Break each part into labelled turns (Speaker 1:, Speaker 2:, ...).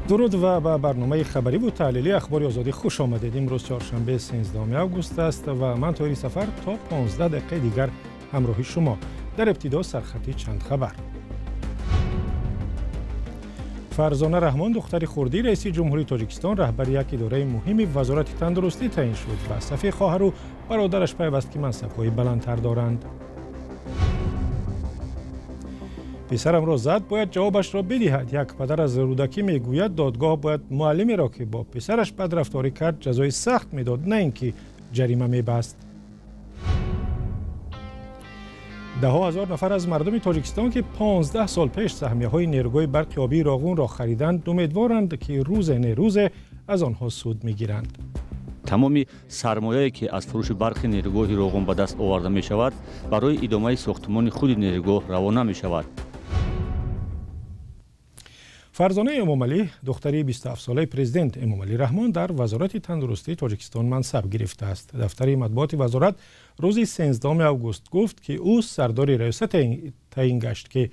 Speaker 1: Дуруд ва ба барномаи хабариву таҳлилии Ахбори Озодӣ хуш омадед. Имрӯз чоршанбе, 13 август аст ва ман, Тоҳири Сафар, то 15 дақиқаи дигар ҳамроҳи шумо. Дар ибтидо сархати чанд хабар. Фарзона Раҳмон, духтари хурдии раиси ҷумҳурии Тоҷикистон, раҳбари як идораи муҳими Вазорати тандурустӣ таъин шуд ва сафи хоҳару бародараш пайваст, ки мансабҳои баландтар доранд. Писарамро зад, бояд ҷавобашро бидиҳад. Як падар аз Рӯдакӣ мегӯяд, додгоҳ бояд муаллимеро, ки бо писараш бадрафторӣ кард, ҷазои сахт медод, на ин ки ҷарима мебаст. Даҳҳо ҳазор нафар аз мардуми Тоҷикистон, ки 15 сол пеш саҳмияҳои нерӯгоҳи барқи обии Роғунро хариданд, умедворанд, ки рӯзе не рӯзе аз онҳо суд мегиранд.
Speaker 2: Тамоми сармояе, ки аз фурӯши барқи нерӯгоҳи Роғун ба даст оварда мешавад, барои идомаи сохтмони худи нерӯгоҳ равона мешавад.
Speaker 1: Фарзонаи Эмомалӣ, духтари 27-солаи президент Эмомалӣ Раҳмон, дар Вазорати тандурустии Тоҷикистон мансаб гирифтааст. Дафтари матбуоти вазорат рӯзи 13 август гуфт, ки ӯ сардори раёсат таъин гашт, ки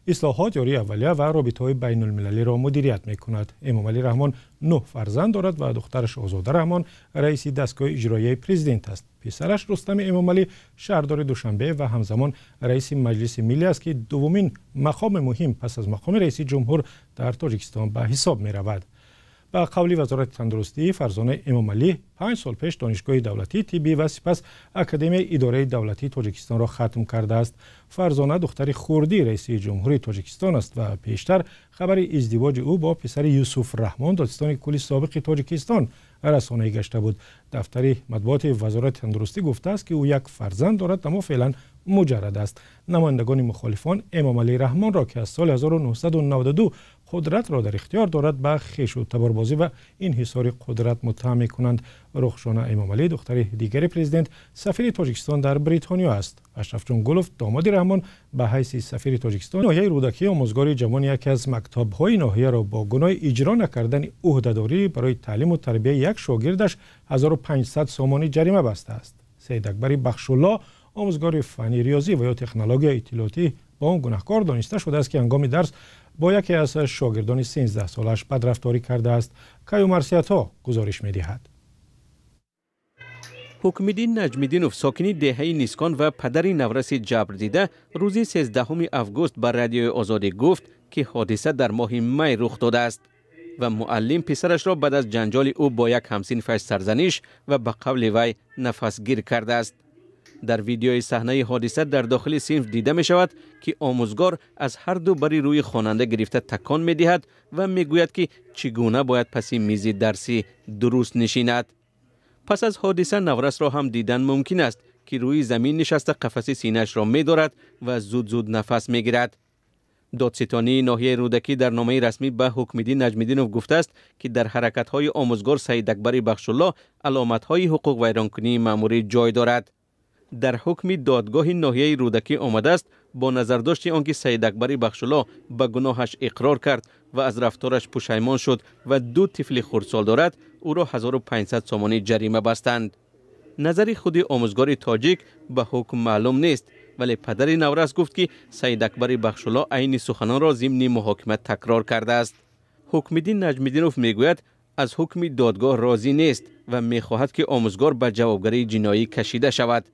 Speaker 1: ислоҳот, ёрии аввалия ва робитаҳои байнулмилалиро мудирият мекунад. Эмомалӣ Раҳмон нӯҳ фарзанд дорад ва духтараш Озода Раҳмон раиси дастгоҳи иҷроияи президент аст. Писараш Рустами Эмомалӣ шаҳрдори Душанбе ва ҳамзамон раиси Маҷлиси миллӣ аст, ки дуввумин мақоми муҳим пас аз мақоми раиси ҷумҳур дар Тоҷикистон ба ҳисоб меравад. Ба қавли Вазорати тандурустӣ, Фарзонаи Эмомалӣ 5 сол пеш Донишгоҳи давлатии тиббӣ ва сипас Академияи идораи давлатии Тоҷикистонро хатм кардааст. Фарзона духтари хурдии раиси ҷумҳурии Тоҷикистон аст ва пештар хабари издивоҷи ӯ бо писари Юсуф Раҳмон, додситони кулли собиқи Тоҷикистон, расонаӣ гашта буд. Дафтари матбуоти Вазорати тандурустӣ гуфтааст, ки ӯ як фарзанд дорад, аммо феълан муҷаррад аст. Намояндагони мухолифон Эмомалӣ Раҳмонро, ки аз соли 1992 қудратро дар ихтиёр дорад, ба хешу таборбозӣ ва инҳисори қудрат муттаҳам мекунанд. Рухшона Эмомалӣ, духтари дигари президент, сафири Тоҷикистон дар Бритониё аст. Ашрафҷон Гулов, домоди Раҳмон, ба ҳайси сафири Тоҷикистон. Ноҳияи Рӯдакӣ омӯзгори ҷавони яке аз мактабҳои ноҳияро бо гуноҳи иҷро накардани ӯҳдадорӣ барои таълиму тарбияи як шогирдаш 1500 сомонӣ ҷарима бастааст. Саидакбари Бахшулло, омӯзгори фанни риёзӣ ва ё технологияи иттилоотӣ, ба он гунаҳкор дониста шудааст, ки ҳангоми дарс бо яке аз шогирдони 13-солааш бадрафторӣ кардааст. Каюмарсиятҳо гузориш медиҳад.
Speaker 3: Ҳукмиддин Наҷмиддинов, сокини деҳаи Нискон ва падари навраси ҷабрдида, рӯзи 13 август ба Радиои Озодӣ гуфт, ки ҳодиса дар моҳи май рух додааст ва муаллим писарашро баъд аз ҷанҷоли ӯ бо як ҳамсинфаш сарзаниш ва ба қавли вай нафасгир кардааст. Дар видеои саҳнаи ҳодиса дар дохили синф дида мешавад, ки омӯзгор аз ҳар ду бари рӯи хонанда гирифта такон медиҳад ва мегӯяд, ки чӣ гуна бояд паси мизи дарсӣ дуруст нишинад. Пас аз ҳодиса наврасро ҳам дидан мумкин аст, ки рӯи замин нишаста, қафаси синаашро медорад ва зуд-зуд нафас мегирад. Додситонии ноҳияи Рӯдакӣ дар номаи расмӣ ба Ҳукмиддин Наҷмиддинов гуфтааст, ки дар ҳаракатҳои омӯзгор Саидакбари Бахшулло аломатҳои ҳуқуқвайронкунии маъмурӣ ҷой дорад. Дар ҳукми додгоҳи ноҳияи Рӯдакӣ омадааст: бо назардошти он ки Саидакбари Бахшулло ба гуноҳаш иқрор кард ва аз рафтораш пушаймон шуд ва ду тифли хурдсол дорад, ӯро 1500 сомонӣ ҷарима бастанд. Назари худи омӯзгори тоҷик ба ҳукм маълум нест, вале падари наврас гуфт, ки Саидакбари Бахшулло айни суханонро зимни муҳокима такрор кардааст. Ҳукмиддин Наҷмиддинов мегӯяд, аз ҳукми додгоҳ розӣ нест ва мехоҳад, ки омӯзгор ба ҷавобгарии ҷиноӣ кашида шавад.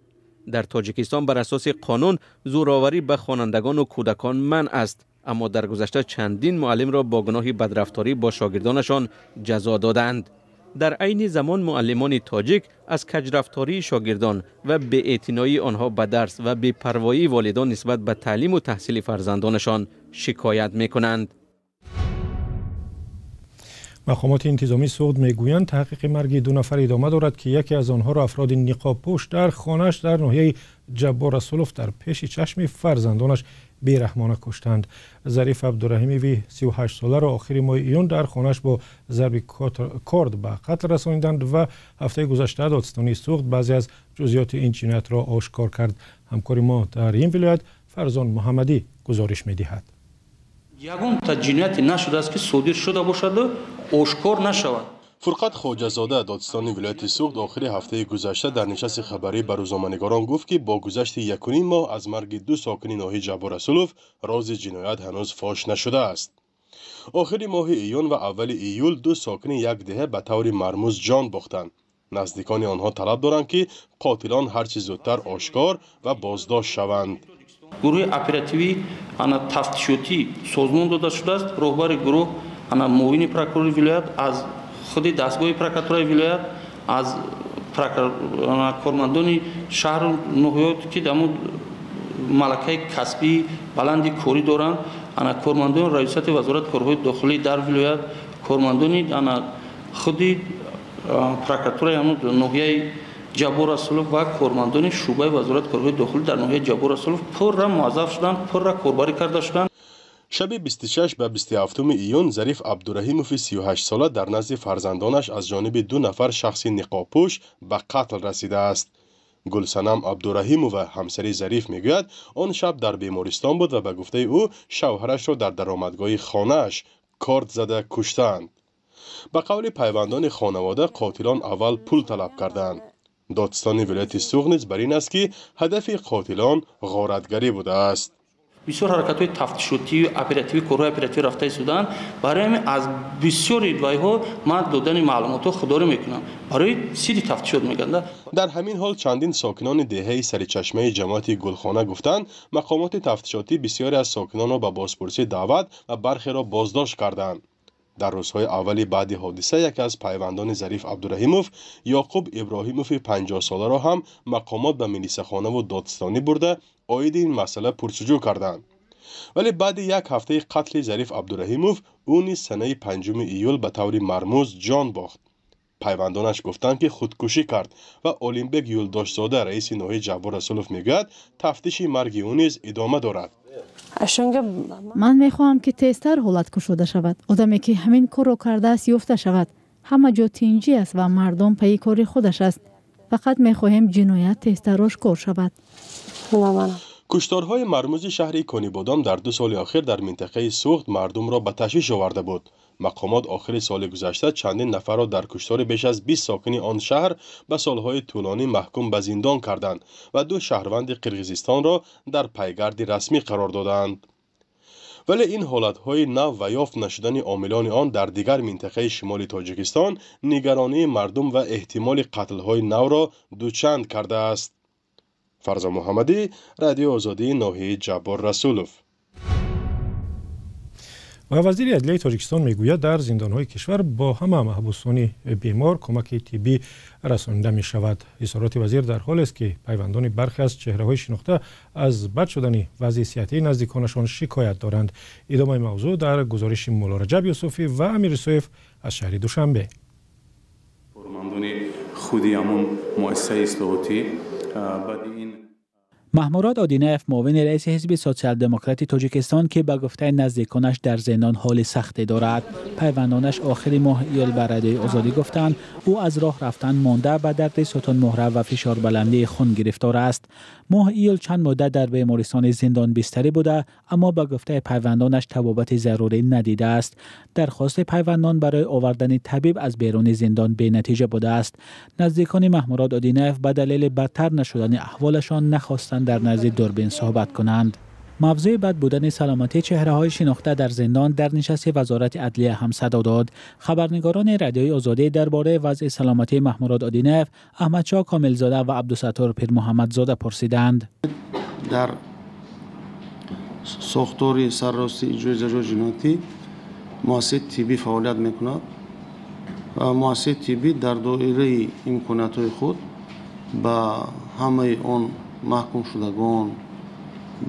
Speaker 3: Дар Тоҷикистон бар асоси қонун зӯроварӣ ба хонандагону кӯдакон манъ аст, аммо дар гузашта чандин муаллимро бо гуноҳи бадрафторӣ бо шогирдонашон ҷазо додаанд. Дар айни замон муаллимони тоҷик аз каҷрафтории шогирдон ва беэътиноии онҳо ба дарс ва бепарвоии волидон нисбат ба таълиму таҳсили фарзандонашон шикоят мекунанд.
Speaker 1: Мақомоти интизомии Суғд мегӯянд, таҳқиқи марги ду нафар идома дорад, ки яке аз онҳоро афроди ниқобпӯш дар хонааш дар ноҳияи Ҷаббор Расулов дар пеши чашми фарзандонаш бераҳмона куштанд. Зариф Абдураҳимови 38-соларо охири моҳи июн дар хонааш бо зарби корд ба қатл расониданд ва ҳафтаи гузашта додситонии Суғд баъзе аз ҷузъиёти ин ҷиноятро ошкор кард. Ҳамкори мо дар ин вилоят, Фарзон Муҳаммадӣ, гузориш медиҳад.
Speaker 4: Ягонта ҷинояте нашудааст, ки содир шуда бошаду ошкор нашавад.
Speaker 5: Фурқат Хоҷазода, додситони вилояти Суғд, охири ҳафтаи гузашта дар нишасти хабарӣ ба рӯзноманигорон гуфт, ки бо гузашти 1,5 моҳ аз марги ду сокини ноҳияи Ҷаббор Расулов рози ҷиноят ҳанӯз фош нашудааст. Охири моҳи июн ва аввали июл ду сокини як деҳа ба таври мармуз ҷон бохтанд. Наздикони онҳо талаб доранд, ки қотилон ҳарчи зудтар ошкор ва боздошт шаванд.
Speaker 4: Гурӯҳи оперативӣ ана тафтишотӣ созмон дода шудааст. Роҳбари гурӯҳ ана муовини прокурори вилоят, аз худи дастгоҳи прокуратураи вилоят, аз кормандони шаҳру ноҳиёт, ки дамо малакаи касбии баланди корӣ доранд, ана кормандони раёсати вазорати корҳои дохилӣ дар вилоят, кормандони ана худи прокуратураи ноҳияи Ҷаббор Расулов ва кормандони шӯъбаи вазорати корҳои дохилӣ дар ноҳияи Ҷаббор Расулов пурра муаззаф шуданд, пурра корбарӣ карда шуданд.
Speaker 5: Шаби 26 ба 27 июн Зариф Абдураҳимови 38-сола дар назди фарзандонаш аз ҷониби ду нафар шахси ниқобпӯш ба қатл расидааст. Гулсанам Абдураҳимова, ҳамсари Зариф, мегӯяд, он шаб дар бемористон буд ва ба гуфтаи ӯ шавҳарашро дар даромадгоҳи хонааш корд зада куштаанд. Ба қавли пайвандони хонавода, қотилон аввал пул талаб кардаанд. Додситони вилояти Суғд низ бар ин аст, ки ҳадафи қотилон ғоратгарӣ будааст.
Speaker 4: Бисёр ҳаракатҳои тафтишотию оперативӣ, корҳои оперативӣ рафта истодаанд. Барои ҳамин аз бисёри вайҳо ман додани маълумотҳо худдорӣ мекунам, барои сири тафтишот мегӯянд.
Speaker 5: Дар ҳамин ҳол чандин сокинони деҳаи Саричашмаи ҷамоати Гулхона гуфтанд, мақомоти тафтишотӣ бисёре аз сокинонро ба бозпурсӣ даъват ва бархеро боздошт карданд. Дар рӯзҳои аввали баъди ҳодиса яке аз пайвандони Зариф Абдураҳимов, Ёқуб Иброҳимови 50-соларо ҳам мақомот ба милисахонаву додситонӣ бурда, оиди ин масъала пурсуҷӯ карданд. Вале баъди як ҳафтаи қатли Зариф Абдураҳимов ӯ низ санаи 5 июл ба таври мармуз ҷон бохт. Пайвандонаш гуфтанд, ки худкушӣ кард ва Олимбек Юлдошзода, раиси ноҳияи Ҷаббор Расулов, мегӯяд, тафтиши марги ӯ низ идома дорад.
Speaker 6: Ман мехоҳам, ки тезтар ҳолат кушода шавад, одаме, ки ҳамин корро кардааст, ёфта шавад. Ҳама ҷо тинҷӣ аст ва мардум пайи кори худаш аст. Фақат мехоҳем ҷиноят тезтар ошкор шавад.
Speaker 5: Кушторҳои мармузи шаҳри Конибодом дар 2 соли охир дар минтақаи Суғд мардумро ба ташвиш оварда буд. Мақомот охири соли гузашта чандин нафарро дар куштори беш аз 20 сокини он шаҳр ба солҳои тӯлонӣ маҳкум ба зиндон карданд ва ду шаҳрванди Қирғизистонро дар пайгарди расмӣ қарор доданд. Вале ин ҳолатҳои нав ва ёфт нашудани омилони он дар дигар минтақаи шимоли Тоҷикистон нигаронии мардум ва эҳтимоли қатлҳои навро дучанд кардааст. Фарзо Муҳаммадӣ, Радиои Озодӣ, ноҳияи Ҷаббор Расулов.
Speaker 1: Ва вазири адлияи Тоҷикистон мегӯяд, дар зиндонҳои кишвар бо ҳама маҳбусони бемор кӯмаки тиббӣ расонида мешавад. Изҳороти вазир дар ҳолест, ки пайвандони бархе аз чеҳраҳои шинохта аз бад шудани вазъи сиҳатии наздиконашон шикоят доранд. Идомаи мавзӯъ дар гузориши Муллораҷаб Юсуфӣ ва Амир Исоев аз шаҳри Душанбе.
Speaker 7: Кормандони худи ҳамон муассисаи ислоҳотӣ баъди ин
Speaker 8: Маҳмурод Одинаев, муовини раиси ҳизби Социал-демократи Тоҷикистон, ки ба гуфтаи наздиконаш дар зиндон ҳоли сахте дорад. Пайвандонаш охири моҳи июл ба Радиои Озодӣ гуфтанд, ӯ аз роҳ рафтан монда, ба дарди сутунмуҳра ва фишорбаландии хун гирифтор аст. Моҳи июл чанд муддат дар бемористони зиндон бистарӣ буда, аммо ба гуфтаи пайвандонаш табобати зарурӣ надидааст. Дархости пайвандон барои овардани табиб аз беруни зиндон бенатиҷа будааст. Наздикони Маҳмурод Одинаев ба далели бадтар нашудани аҳволашон нахостанд дар назди дурбин суҳбат кунанд. Мавзӯи бад будани саломатии чеҳраҳои шинохта дар зиндон дар нишасти вазорати адлия ҳам садо дод. Хабарнигорони Радиои Озодӣ дар бораи вазъи саломатии Маҳмурод Одинаев, Аҳмадшоҳ Комилзода ва Абдусаттор Пирмуҳаммадзода пурсиданд.
Speaker 9: Дар сохтори саррости иҷрои ҷазои ҷиноятӣ муассисаи тиббӣ фаъолият мекунад ва муассисаи тиббӣ дар доираи имкониятҳои худ ба ҳамаи он маҳкумшудагон,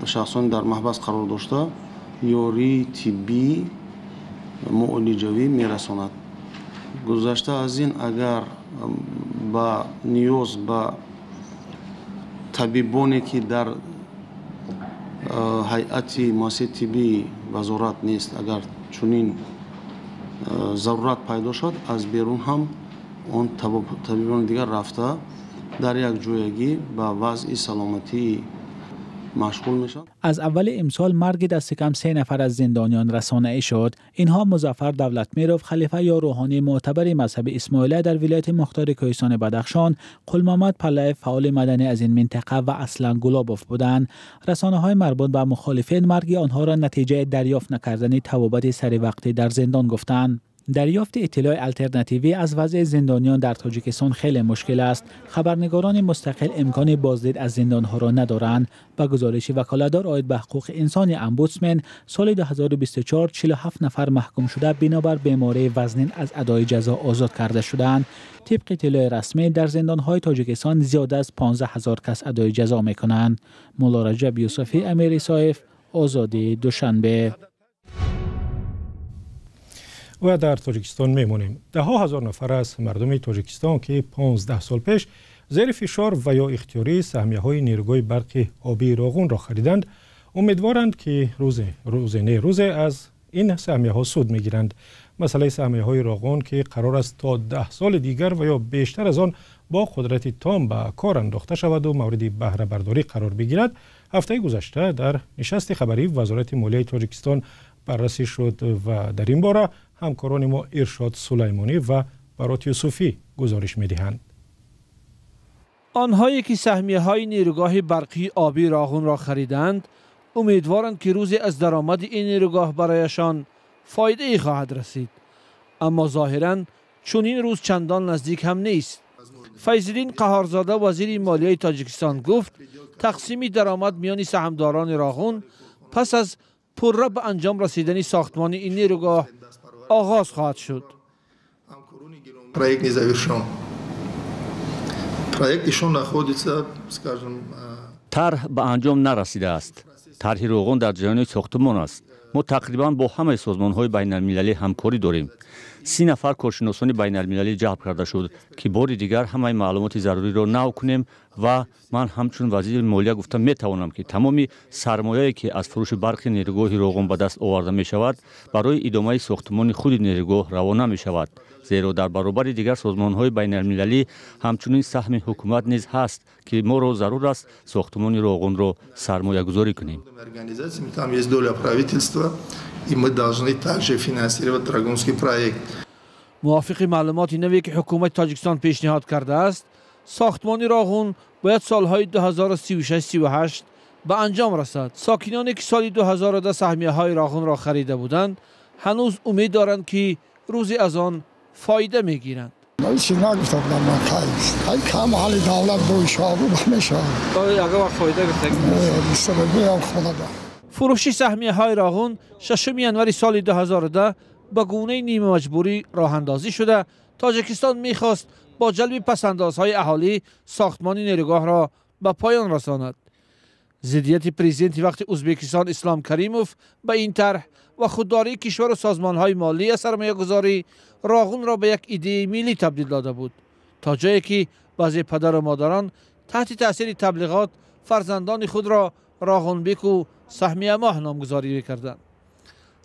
Speaker 9: шахсони дар маҳбас қарор дошта, ёрии тиббӣ муолиҷавӣ мерасонад. Гузашта аз ин, агар ба ниёз ба табибоне, ки дар ҳайати муассисаи тиббии вазорат нест, агар чунин зарурат пайдо шавад, аз берун ҳам он табибони дигар рафта дар як ҷоягӣ ба вазъи саломатии машғул мешаванд.
Speaker 8: Аз аввали имсол марги дасти кам 3 нафар аз зиндониён расонаӣ шуд. Инҳо Музаффар Давлатмиров, халифа ё рӯҳонии мӯътабари мазҳаби Исмоилия дар вилояти мухтори Кӯҳистони Бадахшон, Қулмомад Палаев, фаъоли маданӣ аз ин минтақа ва Аслан Гулобов буданд. Расонаҳои марбут ба мухолифин марги онҳоро натиҷаи дарёфт накардани табобати саривақтӣ дар зиндон гуфтанд. Дарёфти иттилои алтернативӣ аз вазъи зиндониён дар Тоҷикистон хеле мушкил аст. Хабарнигорони мустақил имкони боздид аз зиндонҳоро надоранд. Ба гузориши ваколатдор оид ба ҳуқуқи инсони омбудсмен, соли 2024 47 нафар маҳкум шуда бинобар бемории вазнин аз адои ҷазо озод карда шудаанд. Тибқи иттилои расмӣ дар зиндонҳои Тоҷикистон зиёда аз 15 ҳазор кас адои ҷазо мекунанд. Мулло Раҷаб Юсуфӣ, Амир Исоев, Озодӣ, Душанбе.
Speaker 1: Ва дар Тоҷикистон мемонем. Даҳҳо ҳазор нафар аз мардуми Тоҷикистон, ки 15 сол пеш зери фишор ва ё ихтиёрии саҳмияҳои нерӯгоҳи барқи обии Роғунро хариданд, умедворанд, ки рӯзе не рӯзе аз ин саҳмияҳо суд мегиранд. Масъалаи саҳмияҳои Роғун, ки қарор аст то 10 соли дигар ва ё бештар аз он бо қудрати том ба кор андохта шавад ва мавриди баҳрабардорӣ қарор бигирад, ҳафтаи гузашта дар нишасти хабарии Вазорати молияи Тоҷикистон баррасӣ шуд ва дар ин бора ҳамкорони мо Иршод Сулаймонӣ ва Барот Юсуфӣ гузориш медиҳанд.
Speaker 10: Онҳое ки саҳмияҳои нерӯгоҳи барқии обии Роғунро хариданд, умедворанд, ки рӯзе аз даромади ин нерӯгоҳ барояшон фоидае хоҳад расид. Аммо зоҳиран чунин рӯз чандон наздик ҳам нест. Файзиддин Қаҳорзода, вазири молияи Тоҷикистон, гуфт тақсими даромад миёни саҳмдорони Роғун пас аз пурра ба анҷом расидани сохтмони ин нерӯгоҳ оғоз хоҳад шуд.
Speaker 11: Проект не завершен. Проект еще находится, скажем,
Speaker 2: тарҳ ба анҷом нарасидааст. Тарҳи Роғун дар ҷараёни сохтмон аст. Мо тақрибан бо ҳамаи созмонҳои байналмилалӣ ҳамкорӣ дорем. 30 нафар коршиносони байналмилалӣ ҷалб карда шуд, ки бори дигар ҳамаи маълумоти зарурӣро нав кунем ва ман ҳамчун вазири молия гуфта метавонам, ки тамоми сармояе, ки аз фурӯши барқи нерӯгоҳи Роғун ба даст оварда мешавад, барои идомаи сохтмони худи нерӯгоҳ равона мешавад. Зеро дар баробари дигар созмонҳои байналмилалӣ ҳамчунин саҳми ҳукумат низ ҳаст, ки моро зарур аст сохтмони Роғунро сармоягузорӣ кунем.
Speaker 11: Там есть доля правительства, и мы должны также финансировать Рогунский проект.
Speaker 10: Мувофиқи маълумоти наве, ки ҳукумати Тоҷикистон пешниҳод кардааст, сохтмони Роғун бояд солҳои 2036-38 ба анҷом расад. Сокиноне, ки соли 2010 саҳмияҳои Роғунро харида буданд, ҳанӯз умед доранд, ки рӯзе аз он фоида мегиранд.
Speaker 12: Чиз нагуфта будам ман, кай кам ҳоли давлат боишо буд мешавад.
Speaker 10: Ягон вақт фоида гирифта? Фурӯши саҳмияҳои Роғун 6 январи соли 2010 ба гунаи нимамаҷбурӣ роҳандозӣ шуда, Тоҷикистон мехост бо ҷалби пасандозҳои аҳолӣ сохтмони нерӯгоҳро ба поён расонад. Зиддияти президенти вақти Ӯзбекистон Ислом Каримов ба ин тарҳ ва худдории кишвару созмонҳои молӣ аз сармоягузорӣ Роғунро ба як идеяи миллӣ табдил дода буд, то ҷое ки баъзе падару модарон таҳти таъсири таблиғот фарзандони худро Роғунбеку саҳмиямоҳ номгузорӣ мекарданд.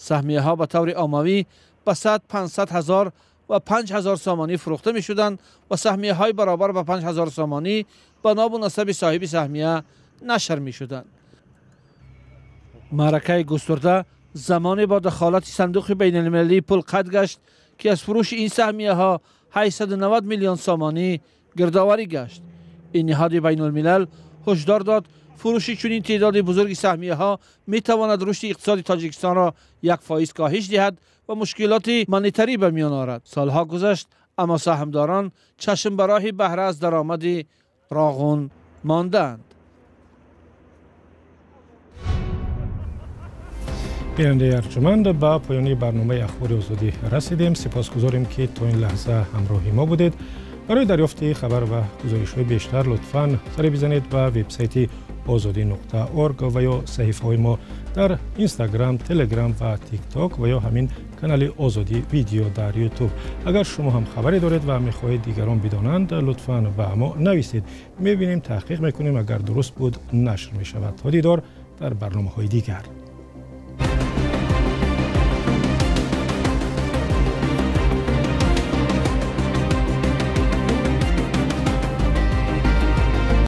Speaker 10: Саҳмияҳо ба таври оммавӣ ба 100, 500 ҳазор ва 5000 сомонӣ фурӯхта мешуданд ва саҳмияҳои баробар ба 5000 сомонӣ ба ному насаби соҳиби саҳмия нашр мешуданд. Маъракаи густурда замоне бо дахолати сандуқи байналмилалии пул қат гашт, ки аз фурӯши ин саҳмияҳо 890 миллион сомонӣ гирдоварӣ гашт. Ин ниҳоди байналмилал ҳушдор дод, фурӯши чунин теъдоди бузурги саҳмияҳо метавонад рушди иқтисоди Тоҷикистонро 1% коҳиш диҳад ва мушкилоти монетарӣ ба миён орад. Солҳо гузашт, аммо саҳмдорон чашм ба роҳи баҳра аз даромади Роғун мондаанд.
Speaker 1: Бинандаи арҷуманд, ба поёни барномаи Ахбори Озодӣ расидем. Сипосгузорем, ки то ин лаҳза ҳамроҳи мо будед. Барои дарёфти хабар ва гузоришҳои бештар лутфан сари бизанед ба вебсайти ozodi.org ва ё саҳифаҳои мо дар Инстаграм, Телеграм ва Тикток ва ё ҳамин канали Озодӣ видео дар Ютуб. Агар шумо ҳам хабаре доред ва мехоҳед дигарон бидонанд, лутфан ба мо нависед. Мебинем, таҳқиқ мекунем, агар дуруст буд нашр мешавад. То дидор дар барномаҳои дигар.